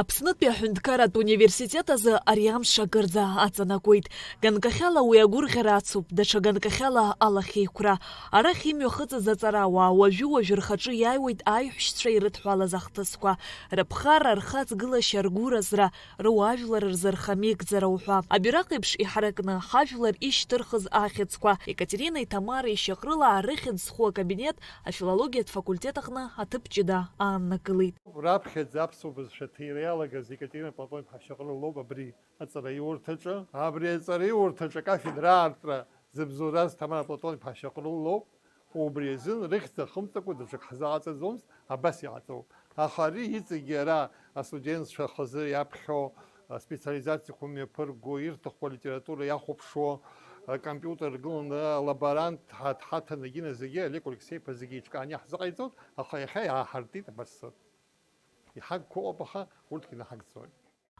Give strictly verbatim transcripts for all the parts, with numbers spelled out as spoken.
Аԥснытәи аҳәынҭқарратә университет азы ари амш акырӡа аҵанакуеит. Ганкахьала уи агәырӷьара ацуп, даҽа ганкахьала алахьеиқәра. Арахь имҩахыҵыз аҵарауаа уажәы-уажәы рхаҿы иааиуеит аиҳәшьцәа ирыдҳәалаз ахҭысқәа, рыԥхарра, рхаҵгылашьа, ргәыразра, руаажәлар рзы рхамеигӡара уҳәа. Абираҟ еиԥш иҳаракны, ҳажәлар ишьҭырхыз ахьӡқәа, Екатеринеи Ҭамареи Шьаҟрылаа рыхьӡ зху акабинет афилологиатә факультет аҟны аҭыԥ ҷыда ааннакылеит. Раԥхьаӡа аԥсуа бызшәа ҭира иалагаз Екатерина Платон-иԥҳа Шьаҟрыл лоуп абри аҵараиурҭаҿы. Абри аҵараиурҭаҿы акафедра аартра зыбзоураз Ҭамара Платон-иԥҳа Шьаҟрыл лоуп. Убри азын рыхьӡ ахымҵакәа даҽак ҳзаҟаҵаӡомызт, абас иҟаҵоуп. Аха ари иҵегьы ара астудентцәа хазы иаԥхьо, аспециализациақәа мҩаԥырго, ирҭаху алитература иахәаԥшуа, акомпиутер ргыланы алаборант ҳа-, дҳаҭаны Гина зегьы, Олег Алексеи-иԥа зегьы еиҿкааны иаҳзыҟаиҵоит, аха иахьа иааҳартит абарҭ. Иҳагқәоуп, аха урҭгьы наҳагӡоит.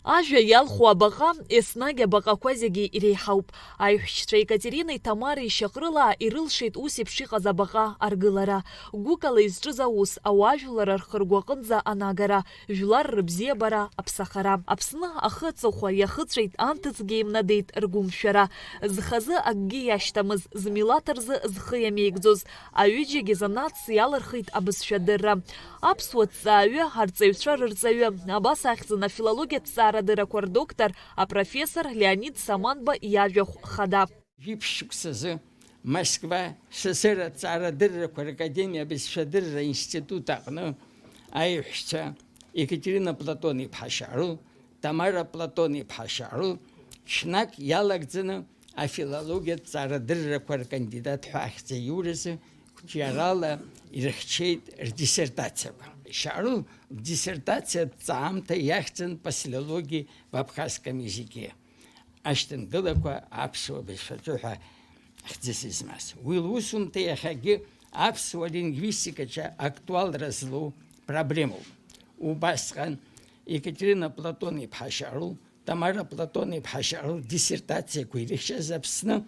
Ажәа иалху абаҟа, еснагь абаҟақәа зегьы иреиҳауп. Аиҳәшьцәа Екатеринеи Ҭамареи Шьаҟрылаа ирылшеит ус еиԥш иҟаз абаҟа аргылара. Гәыкала изҿыз аус, ауаажәлар рхы-ргәы аҟынӡа анагара, жәлар рыбзиабара, аԥсахара. Аԥсны ахы аҵыхәа иахыҵәеит, анҭыҵгьы еимнадеит ргәымшәара. Зхазы акгьы иашьҭамыз, змилаҭ рзы зхы иамеигӡоз, аҩыџьагьы занааҭс иалырхит абызшәадырра. Аԥсуа ҭҵааҩы, арҵаҩцәа рырҵаҩы, абас ахьӡын афилологиатә ҭҵаарадыррақәа рдоктор, апрофессор Леонид Саманба иажәахә хада. Жәиԥшь шықәсазы Москва СССР аҭҵаарадыррақәа ракадемиа абызшәадырра институт аҟны аиҳәшьцәа Екатерина Платон-иԥҳа Шьаҟрыл, Тамара Платон-иԥҳа Шьаҟрыл ҽнак иалагӡаны афилологиатә ҭҵаарадыррақәа ркандидат ҳәа ахьӡ аиуразы қәҿиарала ирыхьчеит рдиссертациақәа. Шьаҟрыл лдиссертациатә ҭҵаамҭа иахьӡын По спелеологии в абхазском языке, ашьҭынгылақәа аԥсуа бызшәаҿы ҳәа хьӡыс измаз. Уи лусумҭа иахьагьы аԥсуа лингвистикаҿы актуалра злоу проблемоуп. Убасҟан Екатерина Платон-иԥҳа Шьаҟрыл, Тамара Платон-иԥҳа Шьаҟрыл диссертациақәа ирыхьчаз Аԥсны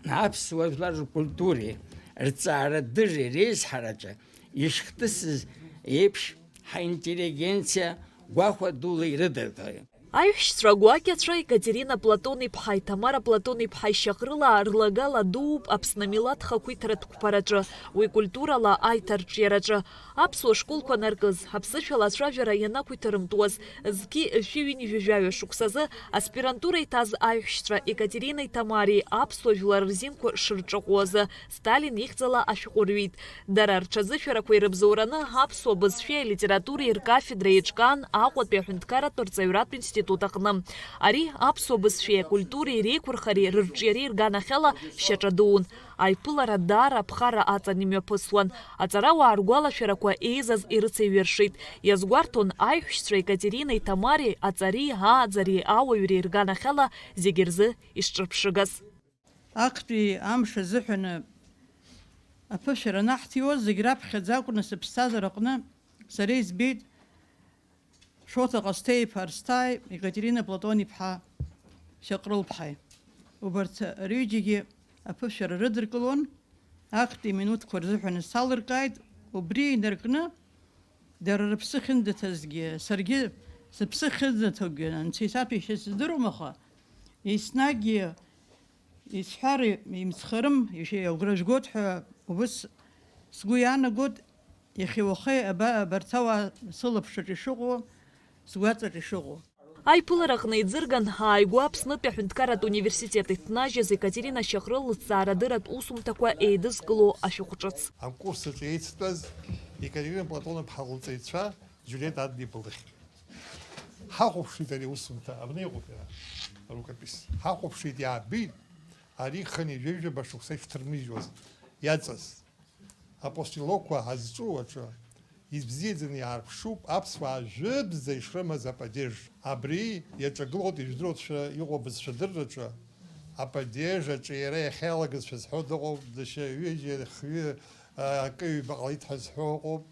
аԥсуа жәлар ркультуреи рҵаарадырреи реизҳараҿы ишхҭысыз еиԥш, ҳаинтеллигенциа гәахәа дула ирыдыркылеит. Аиҳәшьцәа гәакьацәа Екатерина Платон-иԥҳаи Ҭамара Платон-иԥҳаи Шьаҟрылаа рлагала дууп Аԥсны амилаҭ хақәиҭратә қәԥараҿы, уи культурала аиҭарҿиараҿы. Аԥсуа школқәа наркыз, аԥсышәала ацәажәара ианақәиҭырымтәуаз, зқьи жәшәи ҩынҩажәи жәаҩа шықәсазы аспирантура иҭаз аиҳәшьцәа Екатеринеи Ҭамареи аԥсуа жәлар рзинқәа шырҿаҟәуазы Сталин ихьӡала ашәҟәы рҩит. Дара рҽазышәарақәа ирыбзоураны аԥсуа бызшәеи алитературеи ркафедра еиҿкаан Аҟәатәи аҳәынҭқарратә рҵаҩратә институт аҟны. Ари аԥсуа бызшәеи акультуреи реиқәырхареи рырҿиареи рганахьала шьаҿа дуун. Аиԥылара даара аԥхарра аҵан имҩаԥысуан. Аҵарауаа ргәалашәарақәа еизаз ирыцеиҩыршеит. Иазгәарҭон аиҳәшьцәа Екатеринеи Ҭамареи аҵареи ааӡареи ауаҩреи рганахьала зегьы рзы ишҿырԥшыгаз. Актәи амш азыҳәаны аԥышәара анаҳҭиуаз, зегь раԥхьаӡа акәны сыԥсҭазаара аҟны сара избеит Шоҭа Ҟасҭеи-иԥа Арсҭааи, Екатерина Платон-иԥҳа Шьаҟрылԥҳаи. Убарҭ рҩыџьагьы аԥышәара рыдыркылон, актәи аминуҭқәа рзыҳәан салыркааит, убри инаркны, дара рыԥсы ахьынӡаҭазгьы, саргьы сыԥсы ахьынӡаҭоугьы анцәа исаҭәеишьаз сыздыруам, аха еснагь исҳәар имцхарым, ишьа-, агәра жәгоит ҳәа убыс сгәы иаанагоит, иахьа уахеи аба-, абарҭ ауаа сылаԥшаҿ ишыҟоу, сгәаҵаҿ ишыҟоу. Аиԥылараҟны иӡырган, ааигәа Аԥснытәи аҳәынҭқарратә университет иҭнажьыз Екатерина Шьаҟрыл лыҭҵаарадырратә усумҭақәа еидызкыло ашәҟәҿыц. Акурс аҿы еицтәаз Екатерина Платон-иԥҳа лҵаҩцәа Џьулиет Аднеиба лыхьӡ. Ҳахәаԥшит ари аусумҭа, абна иҟоуп иара, арукопись. Ҳахәаԥшит, иаабеит, ари хынҩажәижәаба шықәса ишҭырмыжьуаз иаҵаз. Апостилогқәа ҳазҿу аҿы ибзиаӡаны иаарԥшуп аԥсуаа жәытәӡа ишрымаз ападеж. Абри иаҿагылоит ижәдыруазшәа иҟоу абызшәадырраҿы. Ападеж аҿиара иахьалагазшәа зҳәо дыҟоуп, дашьа ҩыџьа, хҩы, акы ҩба ҟалеит ҳәа зҳәо ыҟоуп.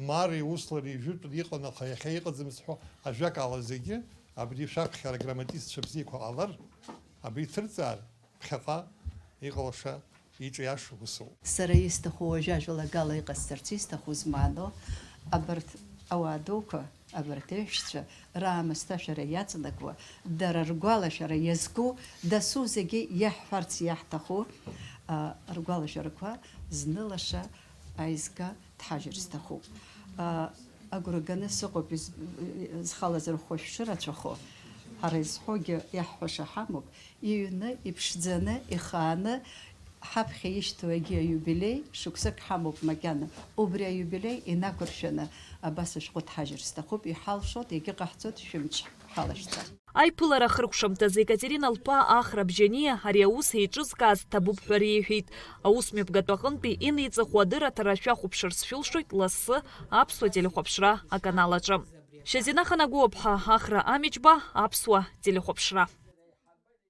Мари Услари жәытәны иҟан, аха иахьа иҟаӡам зҳәо, ажәакала, зегьы абри шәаԥхьара грамматистцәа бзиақәа ҟалар, абри ҭырҵаар, ԥхьаҟа иҟалаша, иҿиаша усоуп. Сара исҭаху уажәы ажәалагала иҟасҵарц исҭаху змааноу абарҭ ауаа дуқәа Абарҭ аиҳәшьцәа раамысҭашәара иаҵанакуа, дара ргәалашәара иазку, дасу зегьы иаҳҳәарц иаҳҭаху, а, ргәалашәарақәа знылаша аизга дҳажьыр сҭахуп. А, агәра ганы сыҟоуп из-, зхала зырхәо шәшырацәахо. Ҳара изҳәогьы иаҳҳәаша ҳамоуп, иҩны, иԥшӡаны, ихааны, ҳаԥхьа ишьҭоу егьи аиубилеи, шықәсык ҳамоуп макьана. Убри аиубилеи инақәыршәаны абас ашәҟәы дҳажьыр сҭахуп, иҳалшоит, егьыҟаҳҵоит, шәымч ҳалашәҵар. Аиԥылара ахыркәшамҭазы Екатерина Лпа Ахра Бжьаниа ари аус еиҿызкааз дҭабуп ҳәа реиҳәеит. Аус мҩаԥгатәы аҟынтәи инеиҵыху адырраҭара шәахәаԥшырц шәылшоит лассы аԥсуа телехәаԥшра аканал аҿы. Шьазина Ханагәыуаԥҳа, Ахра Амичба, аԥсуа телехәаԥшра.